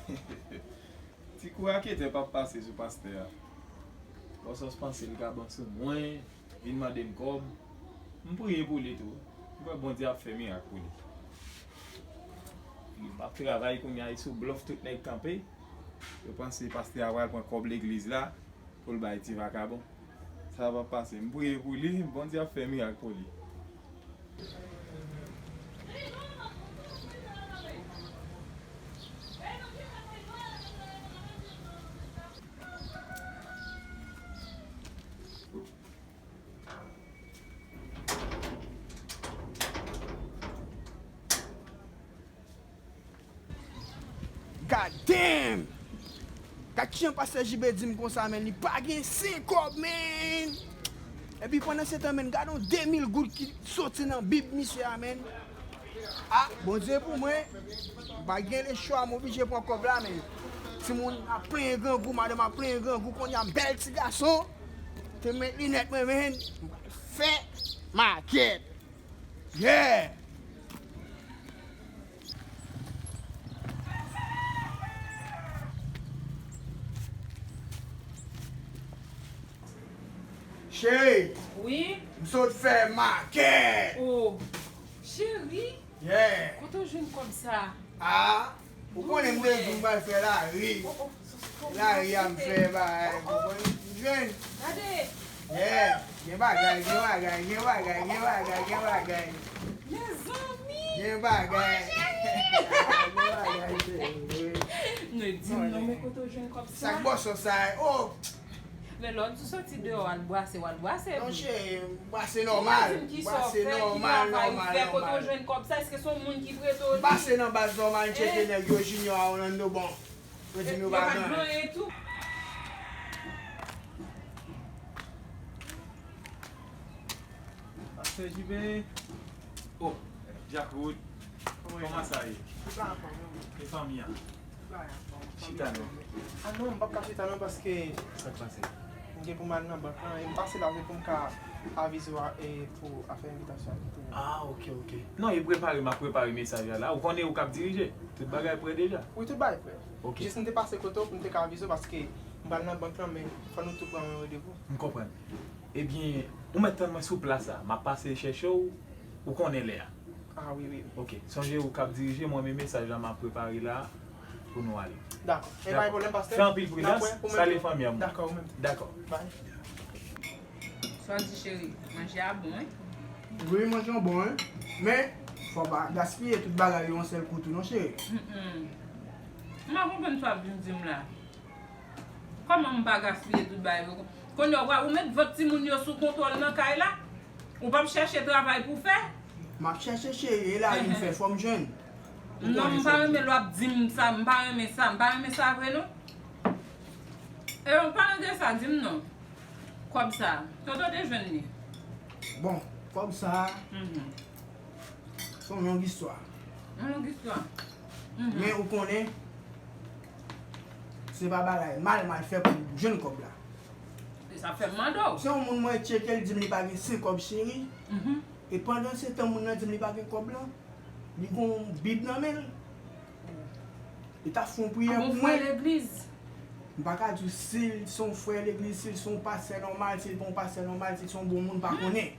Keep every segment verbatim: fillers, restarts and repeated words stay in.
Ti kou raketè p ap pase sou pastè a. Bòsòs panse l ka bon sou mwen, vin mande m kòb. M priye pou li tou. M kwè Bondye ap fè mirak pou li. M ap travay kounye a, e sou blòf tout nèg kanpe. Yo panse pastè a pral pran kòb legliz la pou l bay ti vakabon. Sa p ap pase. M priye pou li, Bondye ap fè mirak pou li. God damn! Gad kijan pastè Jibe di m konsa, men li pa gen sen kòb, men! Epi pandan se tan, men, gad yon de mil goud ki soti nan bib misye a, men! Ah, Bondye pou mwen, m pa gen lechwa, m oblije pran kòb la, men timoun ap plenyen grangou, madanm ap plenyen grangou, kounye a m bèl ti gason, te met linèt mwen, men, m pral fè makèt. Yeah! Cheri, wi, m sot fè makèt. Oh, cheri, yeah, kote w jwenn kòb sa? Ah, ou konnen m te di w m pral fè lari. Oh, oh, oh, oh, lari a m fè bagay, oh, oh, konprann? M jwenn. Gade. Yeah, gen bagay, gen bagay, gen bagay, gen bagay, gen bagay. Mezanmi. Gen bagay. Oh, cheri. Gen bagay, cheri. Mwen di m non, men kote w jwenn kòb sa? Sa k bòsòs sa? Oh. Men lè w di w soti deyò al bwase, w al bwase vre. Non, cheri, m bwase nòmal. Ou pa di m kisa w fè, ki travay ou fè, kote w jwenn kòb sa, èske se yon moun ki prete w li? M pase nan baz nòmal, m tcheke nèg yo, Junior a Orlando, bon. Yo di m yo pa gen anyen tou. Pastè Jibe. Oh, Jack Wood. Kòman sa ye? Tout la anfòm, wi. E fanmi an? Tout la anfòm. Chita non. Ah non, m p ap ka chita non paske m gen pou m al nan bank lan e m pase la pou m ka avize w pou afè envitasyon an. Ah, ok, ok. Non, e prepare, m ap prepare mesaj la la. Ou konnen ou k ap dirije. Tout bagay prè deja. Wi, tout bagay prè. Ok. Jis m te pase kote w pou m te ka avize w paske m pral nan bank lan, men fò nou tou pran yon randevou. M konprann. Ebyen, ou mèt tann mwen sou plas la. M ap pase chèche w, ou konnen lè a. Ah, wi, wi, wi. Ok. Sonje ou k ap dirije, mwen men mesaj la m ap prepare la pou nou ale. Dakò. E pa gen pwoblèm, pastè. Fè anpil pridans, salye fanmi an. Dakò, ou menm tou. Dakò. Bye. Sa w di, cheri? Manje a bon, wi. Wi, manje an bon, wi. Men, fò w pa gaspiye tout bagay yo yon sèl kou tou non, cheri. Mm-mm. M pa konprann sa w ap vin di m la. Kòman m pa gaspiye tout bagay yo? Kounye a, ou met vant timoun yo sou kontwòl nan kay la? Ou p ap chèche travay pou fè? M ap chèche, cheri, e lari m fè, fò m jwenn. Non, m pa renmen lè w ap di m sa, m pa renmen sa, m pa renmen sa vre non. E an palan de sa, di m non. Kòb sa, kote w te jwenn li? Bon, kòb sa, se yon long istwa. Yon long istwa. Men ou konnen, se pa bagay mal m al fè pou m jwenn kòb la. Se sa fè m mande w. Se yon moun mwen tcheke, l di m li pa gen sen kòb, cheri. E pandan se tan moun nan di m li pa gen kòb lan, li gen yon bib nan men l. Li t ap fè yon priyè pou mwen. Yon frè legliz. M pa ka di w si l se yon frè legliz, si l se yon pastè nòmal, si l pa yon pastè nòmal, si l se yon bon moun, m pa konnen.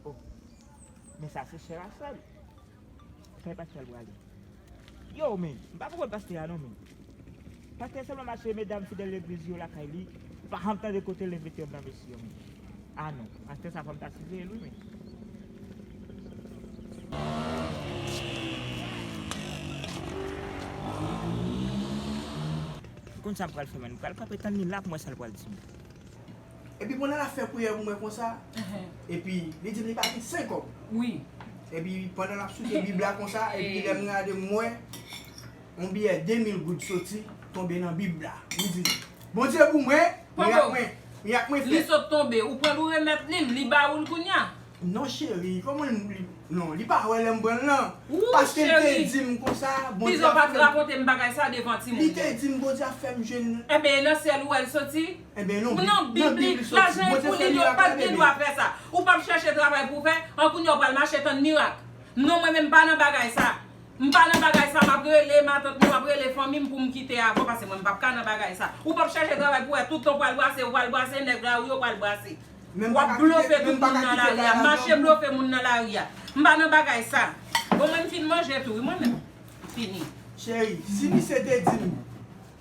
Oh, men sa se chè Rachel. Kay pastè l prale. Yo, men, m pa konprann pastè a non, men. Pastè sèlman mache medam fidèl legliz yo lakay li. Ou pa janm tande kote l envite m nan mesye yo, men. Ah non, pastè sa fò m ta siveye l wi, men. Konn sa m pral fè, men. M pral kanpe tann li la pou m wè sa l pral di m. Epi pandan l ap fè priyè pou mwen konsa, epi li di m li pa gen sen kòb. Wi. Epi pandan l ap soutye bib la konsa, epi lè m gade m wè yon biyè de mil goud soti tonbe nan bib la. M di, Bondye pou mwen, mirak mwen, mirak mwen fèt. Li sot tonbe, ou pran l ou remèt li, li ba ou l kounye a. Non, cheri, kòman li, non, li pa wè lè m pran l lan. Ou, paske l te cheri, di m konsa, Bondye ap fè m, rakonte m bagay sa devan timoun yo. Li te di m, Bondye ap fè m jwenn. Enben, e nan syèl ou wè l soti? Enben, non, nan Bib li soti. Lajan pou li, yo pa t gen dwa fè sa. Ou p ap chèche travay pou w fè, an kounye a w pral mache tann mirak. Non, mwen menm m pa nan bagay sa. M pa nan bagay sa, m ap rele matant mwen, m ap rele fanmi m pou m kite avan, paske mwen m p ap ka nan bagay sa. Ou p ap chèche travay pou w wè, tout tan w pral brase, w pral brase, nèg lari yo pral brase. W ap blofe tout moun nan lari a, mache blofe moun nan lari a. M pa nan bagay sa. Bon, mwen m fin manje tou, wi, mwen menm. M fini. Cheri, si misye te di m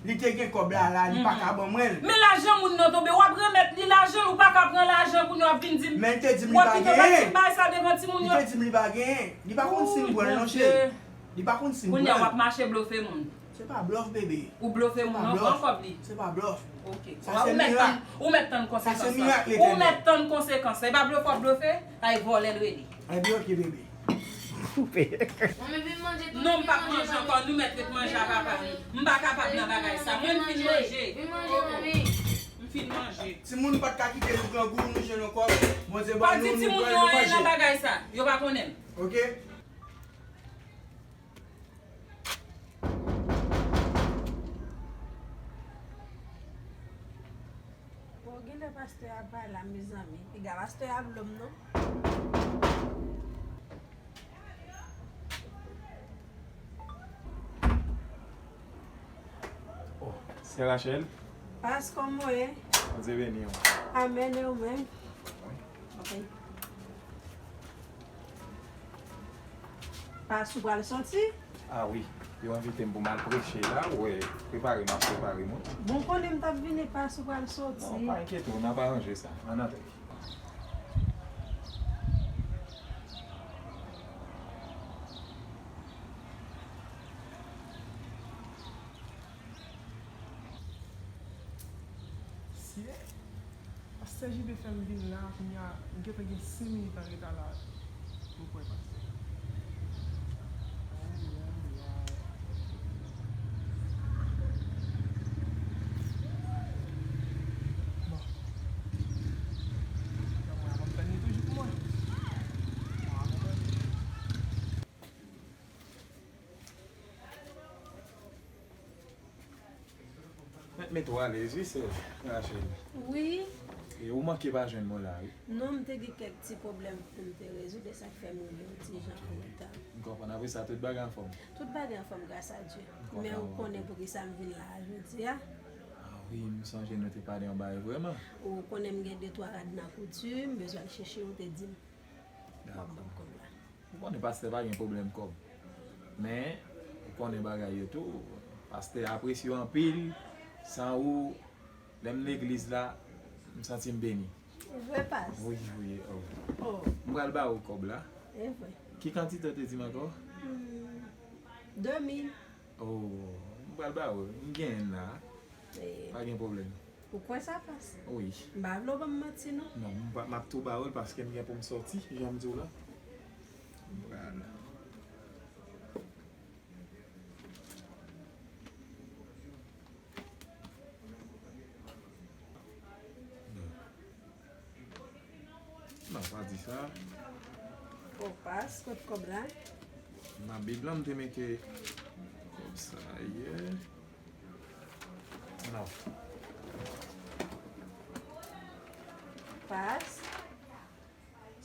li te gen kòb la, la, li pa ka ban mwen l. Men lajan moun nan tonbe, w ap remèt li lajan l, ou pa ka pran lajan kounye a w ap vin di m. Men l te di m li pa genyen. W ap kite w ap fin bay sa devan timoun yo. Li te di m li pa genyen. Li pa konn si m pran l non, cheri. Li pa konn si m pran l. Kounye a w ap mache blofe moun. Se pa blòf, bebe. Ou blofe moun, non, pran kòb li. Se pa blòf. Ok. Sa se mirak. Ou mèt tann konsekans la. Sa se mirak Letènèl. Ou mèt tann konsekans la. E pa blofe w ap blofe, ay vòlè l rele. Ebyen, ok, bebe. Koupe. Manmi, vin manje tou. Non, m p ap manje ankò, nou mèt ret manje a papa nou. M pa kapab nan bagay sa. Mwen, m fin manje. Vin manje, manmi. M fin manje. Timoun pa t ka kite nou grangou, nou jwenn yon kòb. Bondye ban nou, nou pran, nou manje. Pa di timoun yo anyen nan bagay sa. Yo pa konnen m. Ok? Bon, genlè pastè a pa la, mezanmi. Piga pastè a vle m, non? Oh, sè Rachel. Pas, kòman w ye? Bondye beni w. Amèn, e ou menm? Wi. Ok. Pas, ou pral soti? Ah wi, yo envite m pou m al preche la, ou wè, prepare m ap prepare mwen. Bon, konnen m t ap vini, Pas, ou pral soti. Non, pa enkyete w, n ap aranje sa. Ann antre. Sye, pastè J B fè m vin la, kounye a, m gentan gen senk minit an reta la pou m kwè pastè. Ay, ay, ay. Bon. Nan mwen, m ap tann li toujou pou mwen. Mèt mete w alèz wi, sè Rachel. Wi. E ou manke pa jwenn mwen la, wi. Non, m te gen kèk ti pwoblèm pou m te rezoud, e sa k fè m rive yon ti jan an reta. M konprann. Apre sa, tout bagay anfòm? Tout bagay anfòm, gras a Dye. Men ou konnen poukisa m vin la a jodi a? Ah wi, m sonje nou te pale yon bagay vrèman. Ou konnen m gen de twa rad nan kouti, m bezwen al chèche, ou te di m w ap ban m kòb la. Ou konnen pastè pa gen pwoblèm kòb. Men, ou konnen bagay yo tou. Pastè apresye w anpil. San ou, lè m legliz la, m santi m beni. Vre, Pas? Wi, wi, oh. Oh. M pral ba ou kòb la. E vre. Ki kantite w te di m ankò? Hmm, de mil. Oh, m pral ba ou. M genyen l la. E. Pa gen pwoblèm. Ou kwè sa, Pas? Wi. M pa vle w ban m manti, non. Non, m pa, m ap tou ba ou l paske m gen pou m sòti, jan m di w la. M pral. Non, pa di sa. O, Pas, kot kòb la? Nan Bib la, m te mete kòb sa yè. Non. Pas.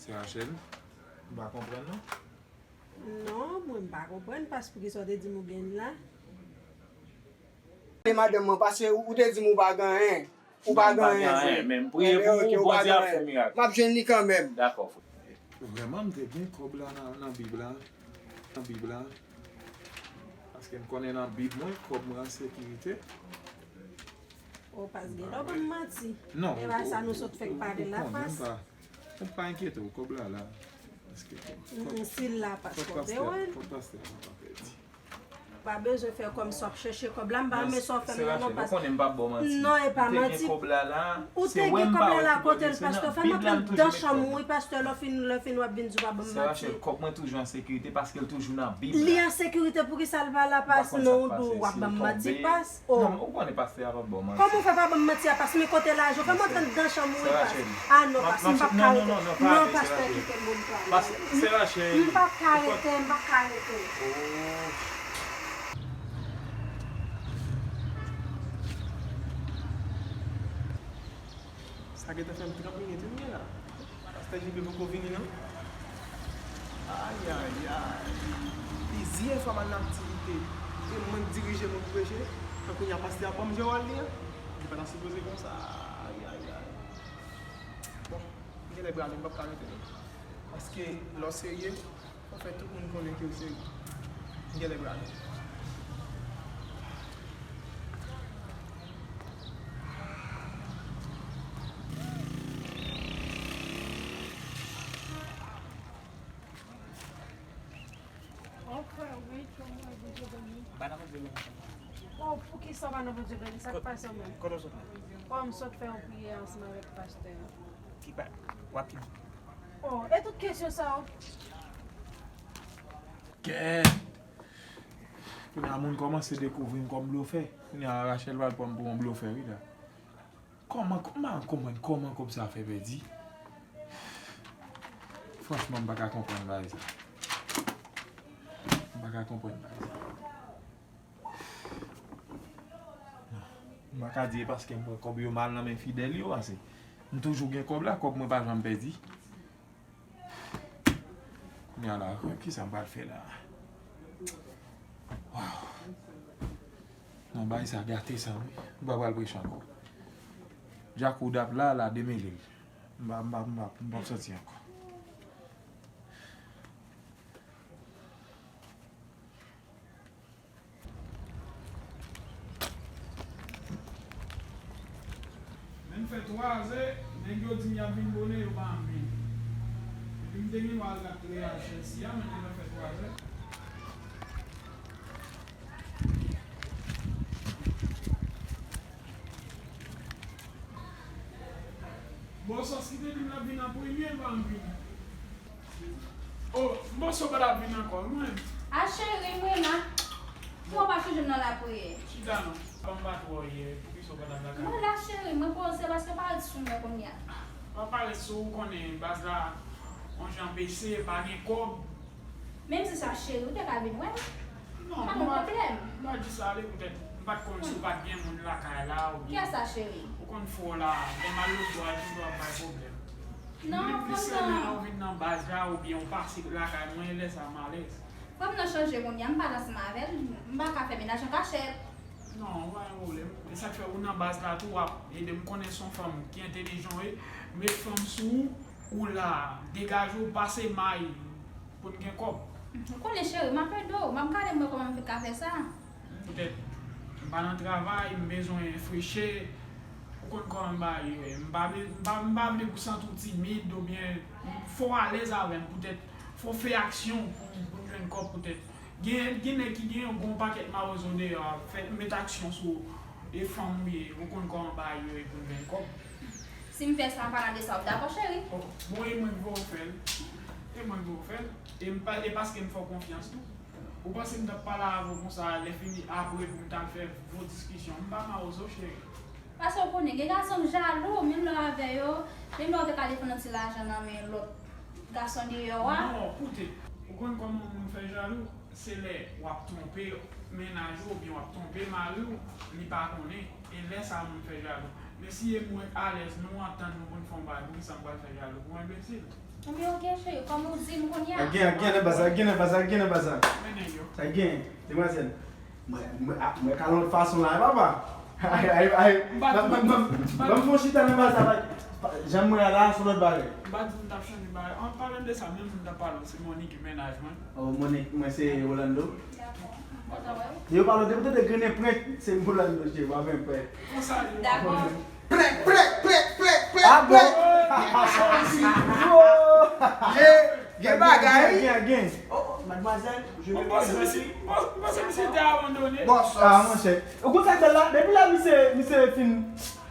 Sè Rachel, m pa konprann non. Non, mwen m pa konprann, Pas, poukisa w te di m ou gen l la. E madanm mwen, paske ou te di m ou pa gen anyen. Ou pa gen anyen, frè. Men m priye pou ou, Bondye ap fè mirak. M ap jwenn li kanmenm. Dakò, frè. Vrèman, m te gen kòb la nan, nan Bib la. Nan Bib la. Paske m konnen nan Bib mwen, kòb mwen an sekirite. O, Pas, gen lè w ban m manti. Non, e pa sa nou sot fèk pale la, Pas. Ou pa enkyete w, kòb la la. Paske kòb, mm, si l la, Pas, kòb deyo a. Kòb pastè a pa pèdi. Pa bezwen fè kòmsi w ap chèche kòb la, m pa renmen sa w fè m nan non, pastè. Ou konnen m p ap ba w manti. Non, e pa manti. Ou te gen kòb la la, ou te gen kòb la la, kote l, pastè? Fè m antre anndan chanm ou, wi, pastè, lè w fin, lè w fin w ap vin di w pa ban m manti. Sè Rachel, kòb mwen toujou an sekirite paske l toujou nan Bib la. Li an sekirite, poukisa l pa la, pas? Non, ou di w ap ban m manti, pas? Oh. Non, ou konnen pastè a p ap ba w manti. Kòman w fè pa ban m manti a, pas? Men kote lajan w? Fè m antre anndan chanm ou, wi, pas. Ah non, pas, m p ap ka rete. Non, pastè, kite m pou m pale. Sè Rachel. M p ap ka rete, m p ap ka rete. Sa gentan fè m trant minit wi m gen la. Pastè J P poko vini non. Ay, ay, ay. Plizyè fwa m al nan aktivite e mwen k dirije moun preche. Tan kounye a pastè a ban m jwe wòl li an. Li pa ta sipoze konsa. Ay, ay, ay. Bon, m genlè prale, m p ap ka rete non. Paske lè w serye, fò w fè tout moun konnen ke w serye. M genlè prale. Oh, frè, wi, kòman w ye, Bondye beni. Ba nan Bondye beni. Oh, poukisa w pa nan Bondye beni? Sa k pase w menm? Kote w sot la? Kòm m sot fè yon priyè ansanm avèk pastè a. Ki pa, w ap ki? Oh, e tout kesyon sa yo. Kèt! Kounye a moun kòmanse dekouvri m kòm blofè. Kounye a Rachel pral pran m pou yon blofè, wi la. Kòman, kòman, kòman, kòman kòb sa fè pèdi? Franchman, m pa ka konprann bagay sa. M pa ka konprann bagay sa. M pa ka di e paske m pran kòb yo mal nan men fidèl yo, paske m toujou gen kòb la, kòb mwen pa janm pèdi. Kounye a la, kisa m pral fè la? Waw. Non, bagay sa gate sa, wi. M pa pral preche ankò. Djakout ap la, la demele l. M pa, m pa, m pa, m p ap soti ankò. Men fè twazè, nèg yo di m y ap vin bonè, yo pa janm vini. Epi m te gen dwa al gad treyaj Chelsea a, men te fè twazè. Bòsòs ki te di m l ap vin an premye, l pa janm vini. Oh, m panse w pa t ap vin ankò, wi, mwen. A cheri, mwen la. Kòman w pa chanje m nan lapriyè? Chita non. Kòm m pa t wè w yè, poukisa w pa t ap lakay mwen? Mwen la, cheri, mwen poze paske w parèt sou mwen kounye a. Pa parèt sou ou, konnen baz la, yon jan bese, pa gen kòb. Menm si sa, cheri, ou te ka vin wè m. Non, pa gen pwoblèm. M pa di sa ale poutèt m pa t konn si w pa t gen moun lakay la oubyen. Kiyès sa, cheri? Ou konn fò la, lè m al lòtbò a, toujou ap bay pwoblèm. Non, m vin pi sèmen lè w vin nan baz la oubyen w pase lakay mwen, e lè sa a m alèz. Frè m nan chanje kounye a, m pale ansanm avè l, m pa ka fè mennaj an kachèt. Non, ou pa gen pwoblèm. E sa k fè ou nan baz la tou, w ap ede m konnen se yon fanm ki entèlijan w ye, met fanm sou ou, ou la, degaje w, pase may pou n gen kòb. Ou konnen cheri, m ap ede w, m ap gade m wè kòman m ka fè sa. Poutèt m pa nan travay, m bezwen freche. Ou konn kòman bagay yo ye. M pa vle, m pa, m pa vle pou w santi w timid oubyen fò w alèz avè m poutèt fò w fè aksyon pou, pou n jwenn kòb poutèt. Gen, gen nèg ki gen yon bon pakèt mawozo deyò a, fè, met aksyon sou e fanm ou ye, ou konn kòman bagay yo ye pou n jwenn kòb. Si m fè sa, an palan de sa, w dakò, cheri? Oh, bon, e mwen k voye w fè l. E mwen k voye w fè l. E m pa, e paske m fè w konfyans tou. Ou panse m t ap pale avè w konsa, lè fini, apre pou m t al fè gwo diskisyon? M pa mawozo, cheri. Paske w konnen, gen gason k jalou, menm lè w avè yo, menm lè w te ka defann yon ti lajan nan men lòt gason deyò a. Non, koute, ou konn kòman moun fè jalou? Se lè w ap twonpe mennaj ou oubyen w ap twonpe mari w, li pa konnen. E lè sa a moun fè jalou. Men si e mwen alèz, nou antann nou pou n fè yon bagay, poukisa m pral fè jalou pou enbesil? Ebyen, oke, cheri, kòm ou di m kounye a. Sa gen, sa gen nan baz la, sa gen nan baz la, sa gen nan baz la. Men nèg yo. Sa gen, demwazèl. Mwen, mwen, a, mwen ka yon lòt fason la, papa. Ay, ay, ay. M pa di, ban m, ban m, ban m fè yon chita nan baz la, pa, pa, jan mwen la, se yon lòt bagay. M pa di m t ap chanje bagay. An palan de sa, menm moun t ap pale, se Monique, mennaj mwen. Oh, Monique, mwen se Rolando. Yo pale de, de, de grennen prank, se Rolando, je, w ap ven prank. Konsa, yo. Dakò. Prank, prank, prank, prank, prank, prank. Ah bon? Ye, gen bagay. Gen, gen, gen. Oh, oh. Mademoiselle, je me présente. Mwen panse misye te abandone. Bòs. Ah, monchè. Ou konn sa k bèl la? Depi la, misye, misye fin.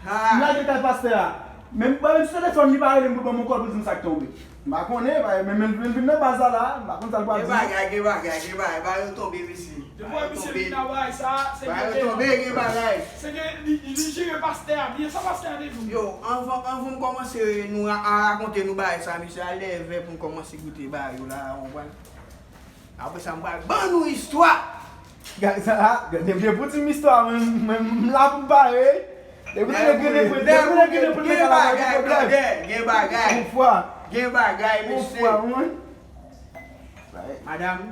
Ah. M lage kay pastè a. Men, mwen menm sou telefòn, li pa rele m pou ban m yon kòd pou di m sa k tonbe. M pa konnen, men, men, men vin nan baz la la, m pa konn sa l pral di. Gen bagay, gen bagay, gen bagay. Ba yo tonbe, mesye. Depi misye vin nan bagay sa, se gen tonbe, gen bagay. Se gen, li, li jere pastè a byen, sa pastè a te di w? Yo, anvan, anvan m kòmanse nou ra-, a rakonte nou bagay sa, mesye, al dèyè vè pou m kòmanse goute bagay yo la, w konprann? Apre sa, m pral ban nou istwa. Gade sa, depi, depi w di m istwa, mwen, mwen, m la pou m pare. Depi w di m gen, depi w di m gen, depi w di m gen bagay, tande, gen bagay. Yon fwa. Gen bagay, mesye. Yon fwa, wi. Madanm.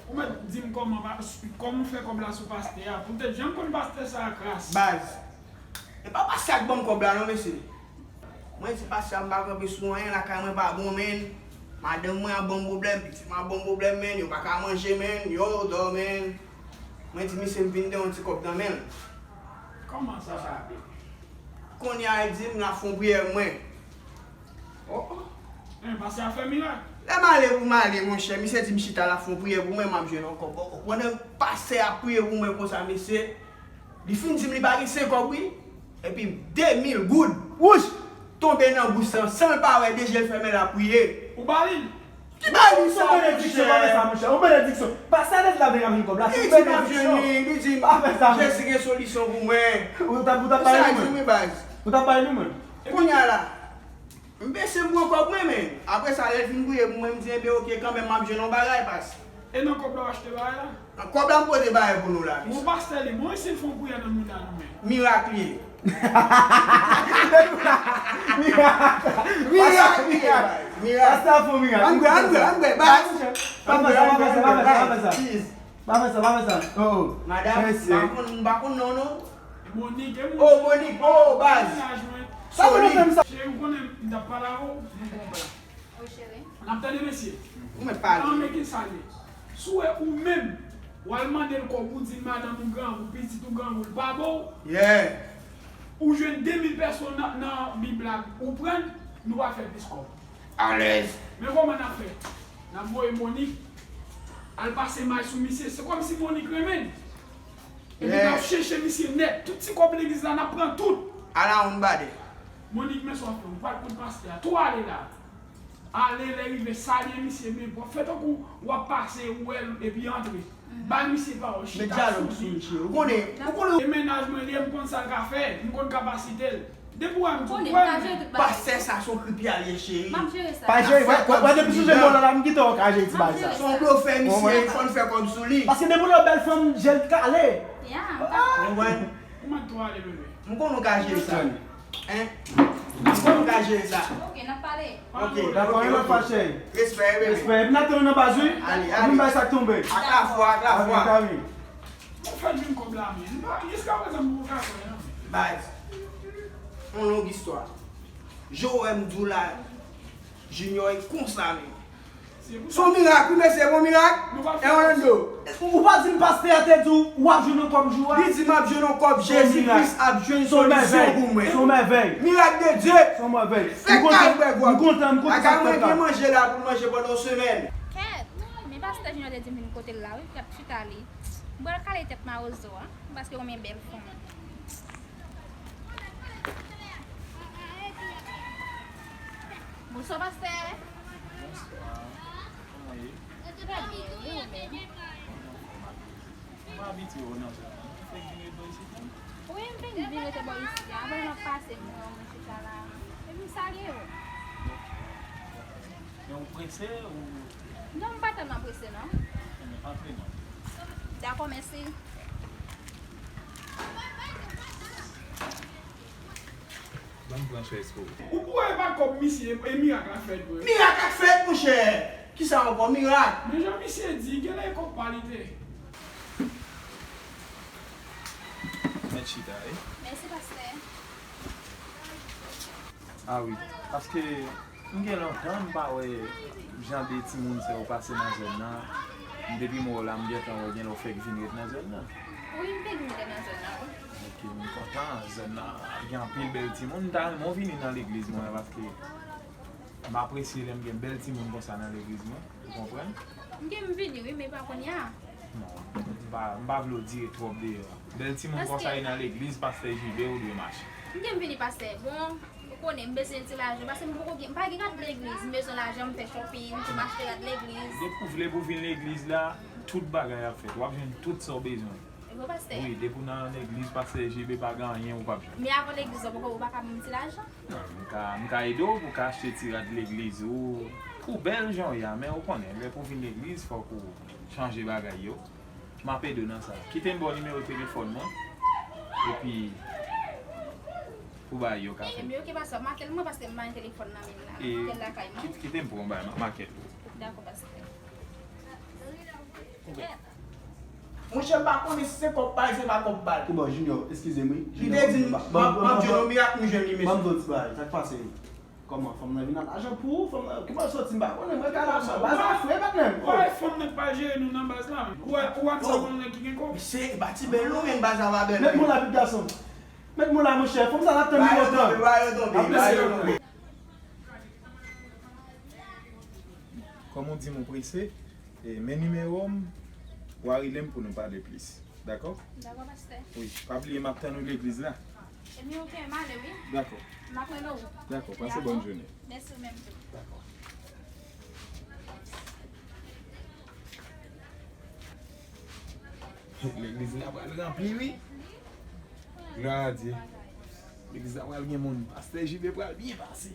Ou mèt di m kòman pa, kòman w fè kòb la sou pastè a. Poutèt jan m konn pastè sa a kras. Baz. E pa pastè a k ban m kòb la non, mesye. Mwen di pastè a m pa kanpe sou anyen, lakay mwen pa bon, menn. Madanm mwen ap ban m pwoblèm, pitit mwen ap ban m pwoblèm, menn. Yo pa ka manje, menn. Yo dò, menn. Mwen di misye m vin de yon ti kòb nan men l. Kòman sa? Kounye a, li di m l ap fè yon priyè pou mwen. Oh, oh. Men pastè a fè mirak. Lè m ale pou m ale, monchè, misye di m chita, l ap fè yon priyè pou mwen, m ap jwenn yon kòb. Oh, oh. Pandan pastè a ap priye pou mwen konsa, mesye, li fin di m li pa gen senk kòb, wi. Epi de mil goud. Wouch! Tonbe nan bous lan, san l pa wè, de je l fèmen, l ap priye. Ou ba li l? Ki ba li sa, monchè? Ou benediksyon, pa fè sa, monchè. Ou benediksyon. Pastè a te di l ap vin avèk kòb la. Li di m ap jwenn li, li di m Jezi gen solisyon pou mwen. Ou t ap, ou t ap bay li, mwen. Ou t ap bay li, mwen. Kounye a la, m pese m pran kòb mwen, men. Apre sa, lè l fin priye pou mwen, m di, enben, oke, kanmenm, m ap jwenn yon bagay, pastè. E nan kòb la w achte bagay la? Nan kòb la m pote bagay pou nou la, mesye. Bon, pastè li, bon, isi l fè yon priyè nan mouda nou, men. Mirak li ye. Mirak. Mirak li ye, baz. Mirak. Pastè a fè yon mirak. Ann bwè, ann bwè, ann bwè, baz. Pa fè sa, pa fè sa, pa fè sa, pa fè sa. Pa fè sa, pa fè sa. Oh, oh. Madanm, m pa konn, m pa konn non, non. Monique, e moun. Oh, Monique, oh, baz. Mennaj mwen. Solid. Cheri, ou konnen m t ap pale avè w, nou konprann. Wi, cheri. N ap tande mesye. Ou mèt pale. Nan men ki sa l ye. Si w wè ou menm, w al mande l kòb, ou di madanm ou grangou, pitit ou grangou, l pa ba w. Yeah. Ou jwenn de mil pèson nan, nan Bib la, ou pran l, nou va fè plis kòb. Alèz. Men kòman n ap fè? N ap voye Monique al pase may sou misye. Se kòmsi Monique renmen l. Epi n ap chèche misye nèt. Tout ti kòb legliz la, n ap pran tout. Ala yon badè. Monique, men sa w ap fè. Ou pral kot pastè a. Tou ale la. Ale, lè rive, salye misye, men w ap fè tankou w ap pase, ou wè l, epi antre. Bay misye pawòl, chita sou li. Ou konnen, ou konnen. E mennaj mwen li ye, m konn sa l ka fè, m konn kapasite l. Depi w wè m di w, pastè sa se yon kripyal ye, cheri. M ap jere sa. Pa jere, wè, wè, wè, depi sou je m wè w la, m kite w ka jere ti bagay sa. Se yon blofè, misye, fò n fè kòb sou li. Paske depi w wè bèl fanm, je l kale. Ya, m ka. Ou konprann? Ou mèt tou ale, bebe. M konnen w ka jere sa. Hein? M konnen w ka jere sa. Ok, n ap pale. Ok, dakò, ok, ok. Respè, bebe. Respè. Epi n ap tann nan baz, wi. Ale, ale. Vin bay sa k tonbe. Ak lafwa, ak lafwa. Mwen fè jwenn kòb la, men. M pa, jiska prezan, m poko ka kwè, non. Baz, yon long istwa. Jan w wè m di w la, Junior e konsa menm. Se yon mirak, wi, mesye, bon mirak. E Orlando. Ou pa di m pastè a te di w w ap jwenn yon kòb jou a? Li di m ap jwenn yon kòb, Jezi Kris ap jwenn solisyon pou mwen. Se yon mèvèy. Mirak de Dye. Se yon mèvèy. Fè kay bwè gwòg. M kontan, m kontan, m kontan sa k fèt la. Lakay mwen gen manje la pou manje pandan yon semèn. Kèt, men pastè Junior te di m vin kote l la, wi, kèt chita li. M pral kale tèt mawozo a, paske w renmen bèl fanm. Bonswa, pastè. Bonswa. Kòman ye? Trè byen, wi, ou menm? Mwen abitye w nan zòn nan. Ou fèk vin ret bò isit la? Wi, m vin, vin rete bò isit la. Apre m ap pase, m wè w, mwen chita la. Epi m salye w. Men ou prese ou? Non, m pa tèlman prese, non. Ebyen, antre non. Dakò, mèsi. Ban m pran chèz pou ou. Ou boure pa kòb misye, e mirak la fèt vre. Mirak la fèt, monchè. Kisa ankò? Mirak. Men jan misye di, genlè e kòb pa li te. Mèt chita, wi. Mèsi, pastè. Ah wi, paske m gen lontan m pa wè jan de timoun sa yo pase nan zòn nan. Depi m wè w la, m gentan wè genlè w fèk vin ret nan zòn nan. Wi, m fèk vin ret nan zòn nan, wi. Ok, m kontan, zòn nan ap gen anpil bèl timoun. M ta renmen w vini nan legliz mwen, paske m apresye lè m gen bèl timoun konsa nan legliz mwen, ou konprann? M gen m vini, wi, men pa kounye a. Non, m pa, m pa vle w dire twòp deyò a. Bèl timoun konsa e nan legliz, pastè Jibe, ou dwe mache. M gen m vini, pastè. Bon, ou konnen, m bezwen ti lajan. Paske m poko gen, m pa gen kat legliz. M bezwen lajan, m fè shopping, pou m achte kat legliz. Depi w vle pou w vin legliz la, tout bagay ap fèt. W ap jwenn tout sa w bezwen. E vre, pastè? Wi, depi w nan legliz, pastè Jibe pa gen anyen ou p ap jwenn. Men avan legliz la, ou poko, ou pa ka ban m ti lajan? Non, m ka, m ka ede w pou w ka achte ti rad legliz ou, pou w bèl jan w ye a, men ou konnen, lè pou w vin legliz, fòk ou chanje bagay yo. M ap ede w nan sa. Kite m ba w nimewo telefòn mwen, epi pou bagay yo ka fèt. Ebyen, oke, pastè, make l mwen, paske m pa gen telefòn nan men m la. Make l lakay mwen. Kite m pran yon bagay, m ap make l pou ou. Dakò, pastè. Monchè, m pa konnen si se kòb pa l, se pa kòb pa l. Kouman, Junior, eskize m wi. Li te di m, m ap, m ap jwenn yon mirak, m jwenn li, mesye. Ban m di w yon ti bagay, sa k pase? Kòman, fanm nan vin ak lajan pou ou? Fanm nan, kouman l soti, m pa konnen, mwen ka la sa. Baz la fre, patnè m. Wè, fanm nan k pa jere nou nan baz la. Ou wè, ou wè m sa konn nèg ki gen kòb. Mesye, e pa ti bèl nou, men baz la pa bèl. Met mwen la, pitit gason. Met mwen la, monchè. Fanm sa n ap tann li lontan. Ba yo tonbe, ba yo tonbe, ba yo tonbe. Kòm ou di m ou prese, e, men nimewo m, w a rele m pou nou pale plis. Dakò? Dakò, pastè. Wi, pa bliye m ap tann ou legliz la. Ebyen, oke, m ale, wi. Dakò. M ap rele w. Dakò, pase bòn jounen. Mèsi, ou menm tou. Dakò. Legliz la pral ranpli, wi. Glwa a Dye. Legliz la pral gen moun. Pastè Jibe pral byen pase.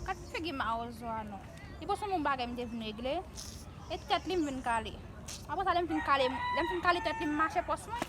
Gad figi mawozo a non. Li pran sou yon bagay m te vin regle. E tèt li m vin kale. Apre sa, lè m fin kale, lè m fin kale tèt li, m mache pòs mwen.